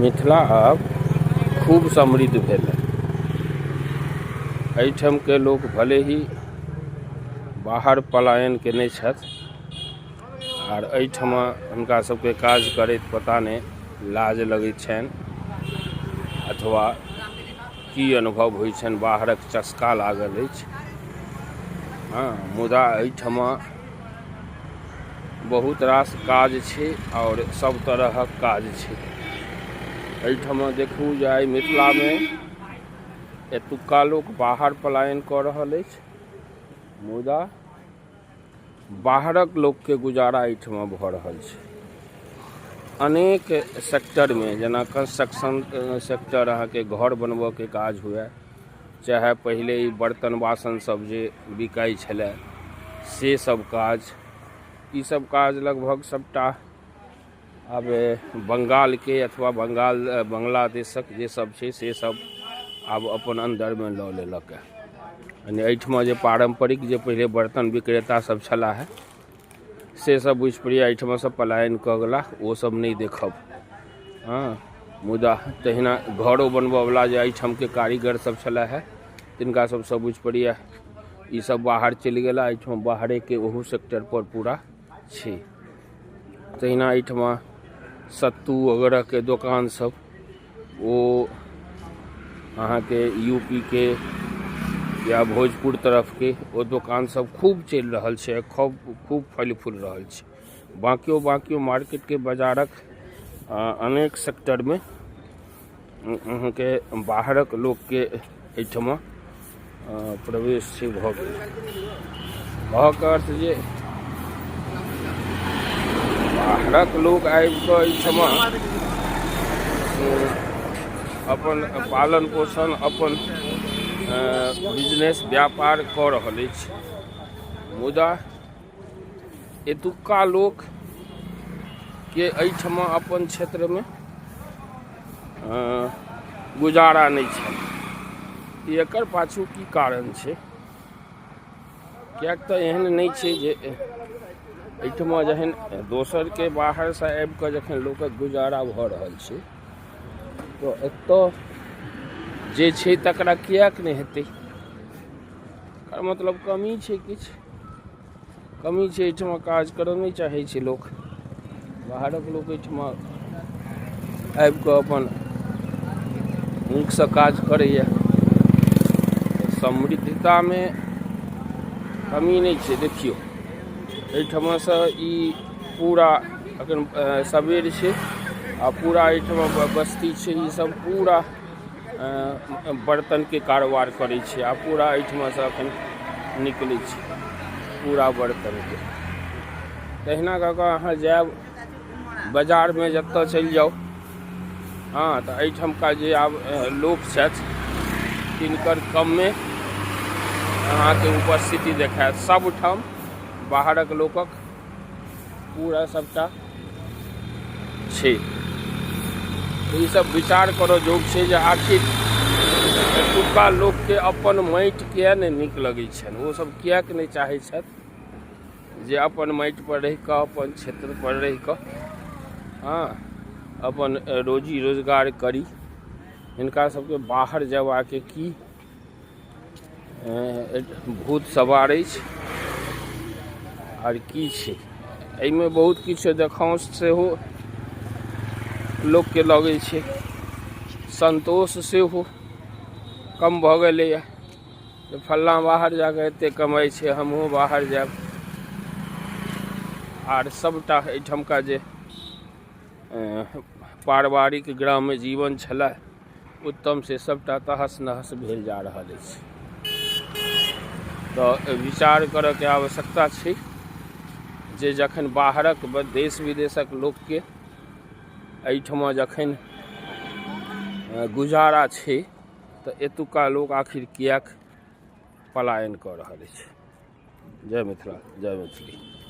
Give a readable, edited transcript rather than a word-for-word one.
मिथिला आब खूब समृद्ध भेल हँ। एहिठामके लोक भले ही बाहर पलायन कयने छथि आर एहिठमा हुनका सबके काज करैत पता नहि लाज लगैत छनि अथवा की अनुभव होइ छनि, बाहरक चस्का लागल अछि। हँ, मुदा एहिठमा बहुत रास काज छै आओर सब तरहक काज छै। एहिठमा देखू जे आइ मिथिलामे एतुक्का लोक बाहर पलायन कऽ रहल अछि, मुदा बाहरक लोकके गुजारा एहिठमा भऽ रहल छै। अनेक सेक्टरमे, जेना कंस्ट्रक्शन सेक्टर, अहाँके घर बनबऽके काज हुए, चाहे पहिले ई बर्तन बासन सब जे बिकाइ छलै से सब काज, ई सब काज लगभग सबटा आब बंगालके अथवा बंगाल बांग्लादेशक जे सब छै से सब आब अपन अन्दरमे लऽ लेलक हँ। यानि एहिठमा जे पारम्परिक जे पहिले बर्तन विक्रेता सब छलाह हे से सब बुझि पड़ैए एहिठमासँ पलायन कऽ गेला, ओ सब नहि देखब। हँ, मुदा तहिना घरो बनबऽवला जे एहिठामके कारीगर सब छलाह हे तिनका सबसँ बुझि पड़ैए ई सब बाहर चलि गेला। एहिठाम बाहरेके ओहू सेक्टरपर पूरा छै। तहिना एहिठमा सत्तू वगैरहके दोकान सब, ओ अहाँके यू पी के या भोजपुर तरफके ओ दोकान सब खूब चलि रहल छै, खूब खूब फलि फूलि रहल छै। बाँकियो बाँकियो मार्केटके बाजारक अनेक सेक्टरमे अहाँके बाहरक लोकके एहिठमा प्रवेश छै भऽ गेल। कहऽके अर्थ जे बाहरक लोक आबि कऽ एहिठमा अपन पालन पोषण, अपन बिजनेस व्यापार कऽ रहल अछि, मुदा एतुक्का लोकके एहिठमा अपन क्षेत्रमे गुजारा नहि छनि। एकर पाछू की कारण छै? किएक तऽ एहन नहि छै जे एहिठमा जहन दोसरके बाहरसँ आबि कऽ जखन लोकक गुजारा भऽ रहल छै तऽ एतऽ जे छै तकरा किएक नहि हेतै? एकर मतलब कमी छै, किछु कमी छै। एहिठमा काज करऽ नहि चाहै छै लोक। बाहरक लोक एहिठमा आबि कऽ अपन नीकसँ काज करैए। समृद्धतामे कमी नहि छै। देखियौ, एहिठमासँ ई पूरा एखन सबेर छै आ पूरा एहिठमा बस्ती छै। ई सब पूरा बर्तनके कारोबार करै छै आ पूरा एहिठमासँ एखन निकलै छै पूरा बर्तनके। तहिना कऽ कऽ अहाँ जायब बाजारमे, जतऽ चलि जाउ, हँ, तऽ एहिठमका जे आब लोक छथि तिनकर कमे अहाँके उपस्थिति देखायत। सबठाम बाहरक लोकक पूरा सबटा छै। ई सब विचार करऽ जोग छै जे आखिर एतुका लोकके अपन माटि किए नहि नीक लगै छनि? ओ सब किएक नहि चाहै छथि जे अपन माटि पर रहि कऽ, अपन क्षेत्र पर रहि कऽ, हँ, अपन रोजी रोजगार करी? हिनका सबके बाहर जयबाके की भूत सवार अछि आर की छै? एहिमे बहुत किछु देखाउँस सेहो लोकके लगै छै, सन्तोष सेहो कम भऽ गेलैए जे फल्लाँ बाहर जाकऽ एतेक कमाइ छै, हमहूँ बाहर जायब। आर सभटा एहिठमका जे पारिवारिक ग्राम्य जीवन छलए उत्तम, से सभटा तहस नहस भेल जा रहल अछि। तऽ विचार करयके आवश्यकता छै जे जखन बाहरक देश विदेशक लोकके एहिठमा जखन गुजारा छै तऽ एतुका लोक आखिर किएक पलायन कऽ रहल अछि? जय मिथिला, जय मैथिली।